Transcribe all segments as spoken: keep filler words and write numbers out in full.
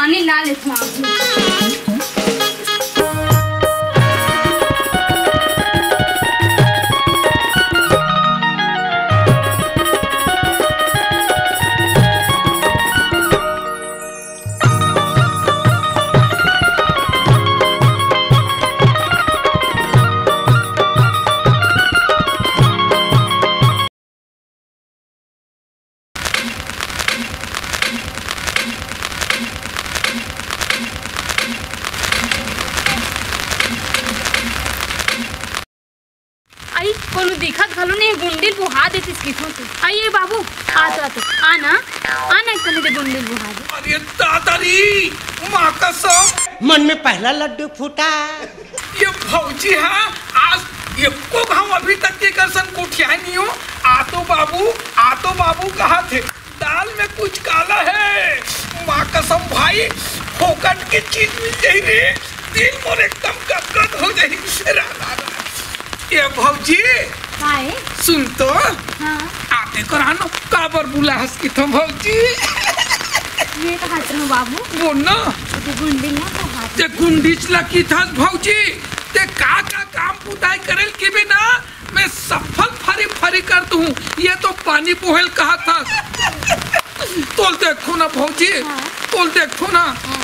पानी ला लेथव आप। अई, कोनो दिखत घलो नहीं, गुंडी ल बोहा देतिस किथों तू। अई, ए बाबू, आ तो, आ तो, आ ना, आ ना, एक कनी दे गुंडी ल बोहा दे। अरे दादा री, माँ कसम। मन में पहला लड्डू फूटा। ये भौजी हा, आज एको घांव अभी तक के करसन गोठियाए नहीं हो। आ तो बाबू, आ तो बाबू कहा थे, दाल में कुछ काला है। माँ कसम भाई, फोकट के चीज मिल जाही रे, दिल मोर एकदम गदगद हो जाही। रा, रा, रा। ये भौजी, काय? सुन तो। हाँ। आते करानो काबर बुला हस किथों भौजी? ये कहा थे बाबू? बोल ना। ये गुंडी ना कहा थे। ते गुंडीच ला किथस भौजी? ते का का काम बुताई करेल के बिना मैं सफल फरी फरी कर दूं। ये तो पानी बोहेल कहा था। तोल देखो ना भौजी, हाँ। तोल देखो ना। हाँ।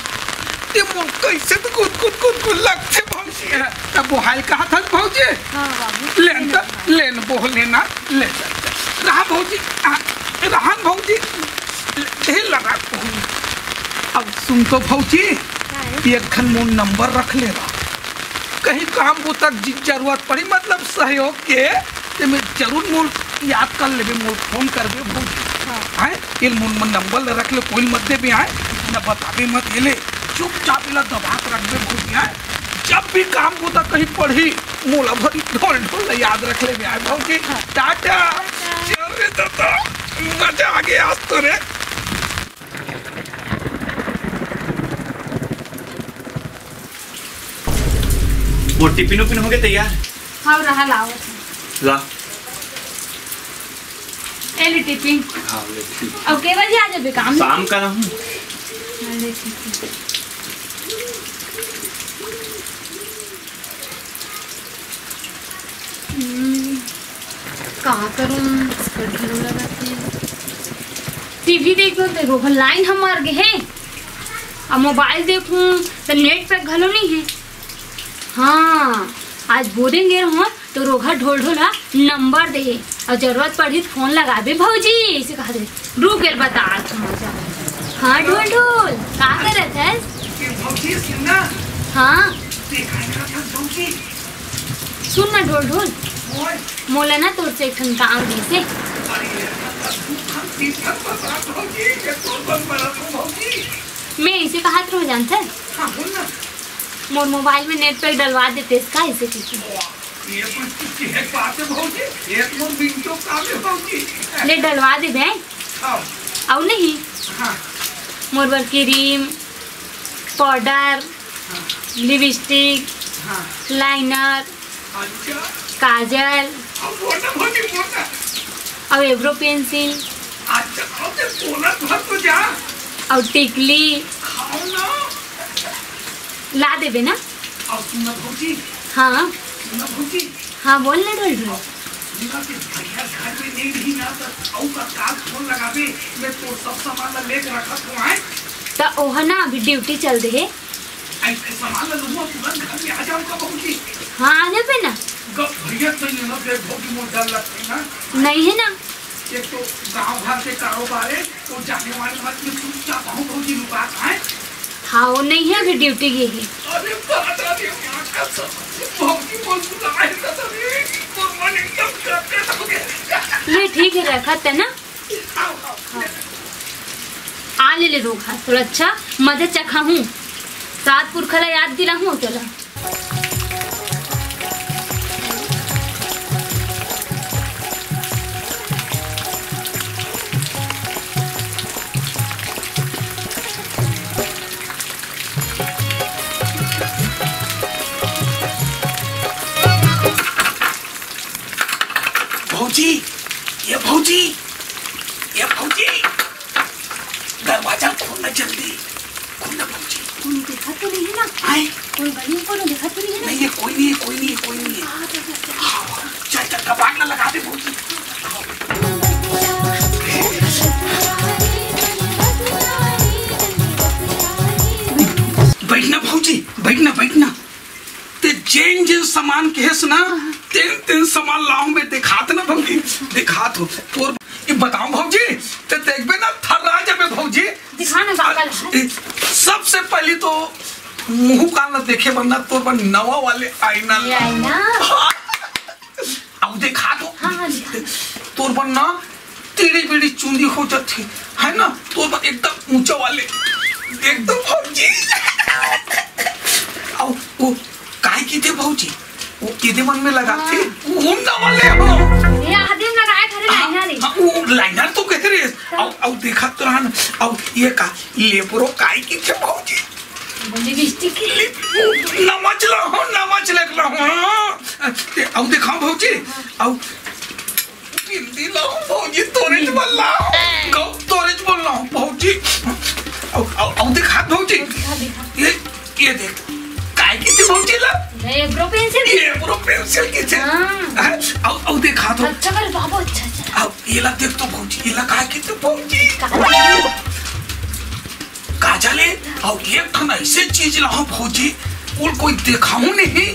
ते मोर कैसे तो कुछ कुछ कुछ कुछ लगथे भौजी। तब बोहाइल कहा था भौजी। हाँ बाबू। लेन तो, लेन बोह लेना, ले। रहा भौजी, आ, रहा भौजी। ढेर लगा कहूँ। अब सुन तो भौजी, काय? एक खन मोर नंबर रख ले रहा। कहीं काम बुता ज-, जरूरत पड़ी, मतलब सहयोग के, ते मैं जरूर मोर याद कर लेबे, मोर फोन करबे भौजी। हाँ। आय, ये मोर, मोर नंबर ल रख ले, कोई मत देबे आय, न बताबे मत, ये ले, चुपचाप इला दबा के रखबे भौजी आय। जब भी काम बुता कहीं पड़ी, मोला भरी ढोल ढोल ल याद रख लेबे आय भौजी। हाँ। टाटा। टाटा। चल रे दादा, मजा आ गया आज तो रे। वो टिफिन उफिन हो गए तैयार? हाँ, रहा लाओ। ला। ए ले टिफिन। हाँ, ले टिफिन। अब के बजे आ जाबे काम? शाम का ना हूँ। हाँ, ले टिफिन। हम्म, का करूँ? टीवी देखो तो रोहन लाइन ह मर गे हे, अब मोबाइल देखूँ तो नेट पैक घलो नहीं है। हाँ, आज बोरिंग गे रहूँ तो रोहा ढोल ढोल हा नंबर दे, और जरूरत पड़ही तो फोन लगाबे भौजी, ऐसे कहा दे। रुक, एला बतात हूँ मजा। हाँ ढोल ढोल, का करत हस? ये भौजी सुन ना। हाँ। देखा ना था भौजी। सुन ना ढोल ढोल। बोल। मोला ना तोर से एक ठन काम रहिसे। अरे, ये ना था, तू हम तीन ठन बता भौजी, ये तोर बन बना था भौजी। मैं ऐसे कहा तो जानता है? हाँ, बोल ना। मोर मोबाइल में नेट पैक डलवा देते इसका, ऐसे कुछ। ये कुछ की है बात है भौजी, ये तो मोर बिंटो काम है भौजी। ले डलवा दे बे। हाँ। अउ नहीं? हाँ। मोर बर क्रीम, पाउडर, हाँ। लिपस्टिक, हाँ। लाइनर, अच्छा। काजल, अब बोल ना भौजी, बोल ना। अउ एब्रो पेंसिल। अच्छा, अब तो बोला भर तो जा। अउ टिकली। खाओ ना। ला देबे ना? अउ सुन ना भौजी। हाँ। सुन ना भौजी। हाँ, बोल ना ढोल ढोल। सुन ना कि भैया घर में नहीं रही ना, तो अउ का काल फोन लगाबे, मैं तोर सब सामान ला लेके रखत हूँ, आए? तो ओह ना अभी ड्यूटी चल दे हे। ऐसे सामान ला लूंगा, तुरंत घर में आ जाऊंगा भौजी। हाँ, आ जाबे ना। ग-, भैया तो नहीं ना, फिर भौजी मोर डर लगता है ना। नहीं है ना। एक तो गांव घर के कारोबार है, वो जाने वाले मत में चुपचाप हूँ भौजी, लुका खाए। हाँ, वो नहीं है, अभी ड्यूटी गई है। अरे बाप रे, माँ का सब भौजी बोल बुलाए तो तभी मोर मन एकदम गदगद हो गया। ले ठीक है, रखत है ना। हाँ, हाँ। आ ले ले रोहा, थोड़ा अच्छा मजा चखा हूँ, सात पुरखा ला याद दिला हूँ तोला। भौजी, ये भौजी, ये भौजी, दरवाजा खोलना जल्दी, खोलना। दिखत तो नहीं है ना? आए। कोई बनी, कोनो दिखत तो नहीं है ना? नहीं, ये कोई नहीं है, कोई नहीं है, कोई नहीं है। हाँ, चल, चल, चल। हाँ, चल, चल, कपाट ला लगा दे, भौजी। बैठना भौजी, बैठना, बैठना। ते जेन जेन सामान कहेस ना, तेन तेन सामान लाहूं मैं, देखात ना भौजी, देखात हो। तोर, ये बताओ भौजी, ते देखबे ना, थर्रा जाबे भौजी। दिखा ना, का का लाए? ए, सबसे पहली तो मुंह कान ला देखे बर ना, तोर बर नवा वाले आईना ये ला। आईना? हाँ। अब देखा तो। हाँ, हाँ, दिखा। तोर बर ना टेढ़ी बेढ़ी चुंदी हो जाथे, है ना? तोर बर एकदम ऊंचा वाले, एकदम भौजी। अब वो काय कहिथे भौजी, वो एदे मन में लगाथे, हाँ। वो नवा ले हो। ये आदमी लगाए खरे हाँ, लाइनर ही। हाँ, वो लाइनर तो कह रहे। हाँ। अब, अब देखा तो रहन, अब ये का, लेब्रो काय कहिथे भौजी? लिपस्टिक। लिप-, नमच ला हो, नमच लग ला हो, हाँ। ते, अब देखा भौजी, अब बिंदी लाहूं भौजी, तोरेच बर लाहूं। गौ, तोरेच बर लाहूं भौजी। अउ, अउ, अउ दिखा भौजी। दिखा, दिखा। ये, ये देख। काय कहिथे भौजी ला? ये eyebrow pencil। ये eyebrow pencil कहिथे। हाँ। हैं? अउ, अउ दिखा तो। अच्छा कर बाबू, अच्छा, अच्छा। अब ये ला देख तो भौजी, ये ला काय कहिथे भौजी? काजल। काजल हे, अउ एक ठन अइसे चीज लाहूं भौजी, वो कोई देखाहूं नहीं,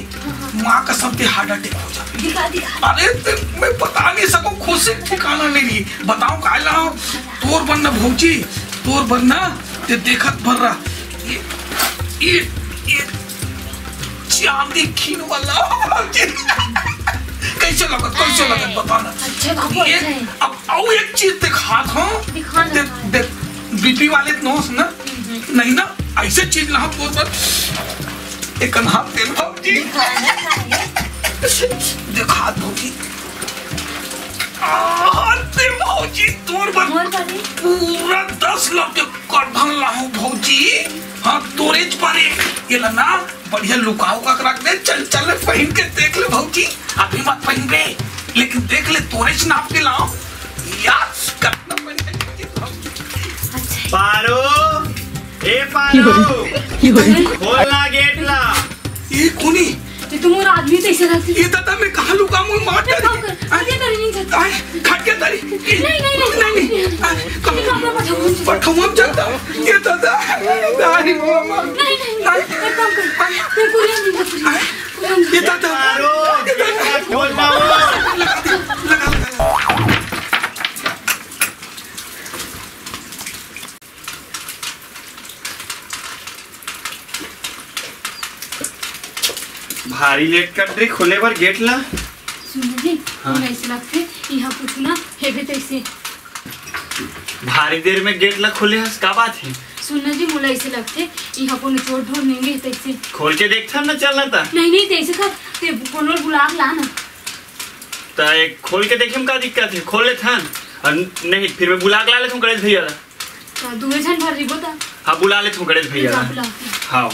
माँ कसम ते heart attack हो जाबे। दिखा, दिखा। अरे ते, मैं बता नहीं सकूं, खुशी ठिकाना नहीं रही। बताओ काय लाहूं? तोर बर ना भौजी, तोर बर ना, ते देखत भर रह। ये, ये, ये चांदी खीन वाला भौजी। कैसे लगत, कैसे लगत, बता ना। अच्छा बाबू, ये, अच्छा है। अब अउ एक चीज देखात हूं। दिखा ना। देख, देख, बीपी वाले तो ना, नहीं ना, अइसे चीज लाहूं तोर बर। एक अनहा तेल भौजी। दिखा ना, दिखा ना। देखात भौजी। आ, ते भौजी, तोर बर मोर बर ही। पूरा दस लाख के करधन लाहूं भौजी। हाँ, तोरेच बर हे। ये ला ना, बढ़िया लुका उका के रख दे। चल, चल, पहिन के देख ले भौजी। अभी मत पहिनबे, लेकिन देख ले, तोरेच नाप के लाहूं। यार, कतना बढ़िया चीज भौजी। अच्छा। पारो, ए पारो, खोल ना गेट ला। ये कोनी? ये तो मोर आदमी तइसे लगथे। ये दादा, मैं कहाँ लुकाहूं, मार डारी। काम कर, आए, आगे कर, नहीं कर। आए, खट के डारी। नहीं, नहीं, नहीं। नहीं, नहीं। आए, ये काम कर, पठाऊं। पठाऊं हम चलता। ये दादा, डारी मामा। नहीं, नहीं, नहीं। आए, एक काम कर। आए। मैं पूरी नहीं कर। आए, ये दादा। पारो, ये दादा। खोल पारो। लगा दे, लगा, लगा। भारी लेट कर दे खोले बर गेट ला। सुन जी, हाँ। मोला अइसे लगथे, इहाँ कुछु ना हेबे तइसे। भारी देर में गेट ला खोले हस, का बात हे? सुन ना जी, मोला अइसे लगथे, इहाँ कोनो चोर ढोर नइ गे तइसे। खोल के देखथन ना, चल ना त। नहीं, नहीं, तइसे कर, ते कोनो ल बुला के ला ना। त एक खोल के देखे में का दिक्कत हे? खोल लेथन। अउ नहीं, फिर मैं बुला के ला लेथन गणेश भैया ला। त दुए झन भर रहिबो त। हाँ, बुला लेथन गणेश भैया जा, ला। बुला। हाँ।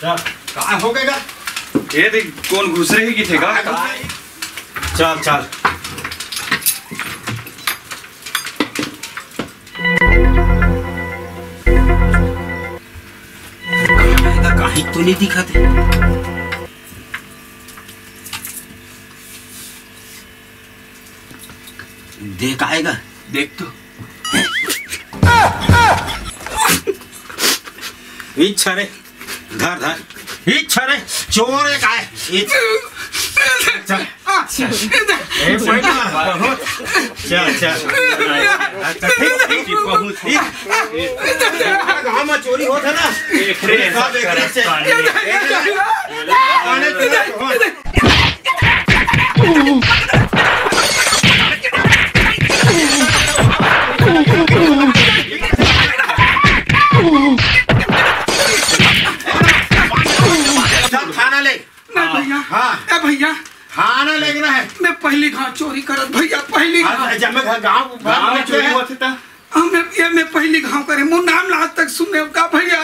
चल, का हो गए गा? ये देख, कोन घुसरे ही कथे गा? का घुसरे ही? चल, चल। काहीं तो नहीं दिखत हे। देख आएगा। देख तो। इच्छा रे। धर, धर। इच्छा रे। चोर हे काय? इच्छा। चल। ए, बैठ ना, बहुत। चल, चल। अच्छा, ठीक, ठीक, बहुत ठीक। गाँव में चोरी होत हे ना? एकरे सब एकरे से। खाने पीने के होत। चल, थाना ले। नहीं भैया। हाँ। ए भैया। थाना लेगना हे। मैं पहली घांव चोरी करत भैया, पहली घांव। हाँ, जब मैं गाँव, गाँव में चोरी होत हे त? हाँ, मैं, ये मैं पहली घांव करे, मोर नाम ला आज तक सुने का भैया,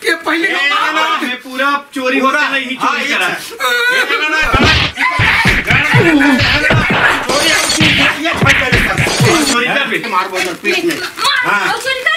ये पहली ए, घांव। ना, ना, मैं पूरा चोरी होत हे ना, यही हाँ, चोरी ये करा। अच्छा। ए, ना, ना, ना, ना, चोरी हम चोरी, ये छट करे सर। चोरी कर बे। मार बोल, पीट ले। मार, हाँ। और चोरी कर।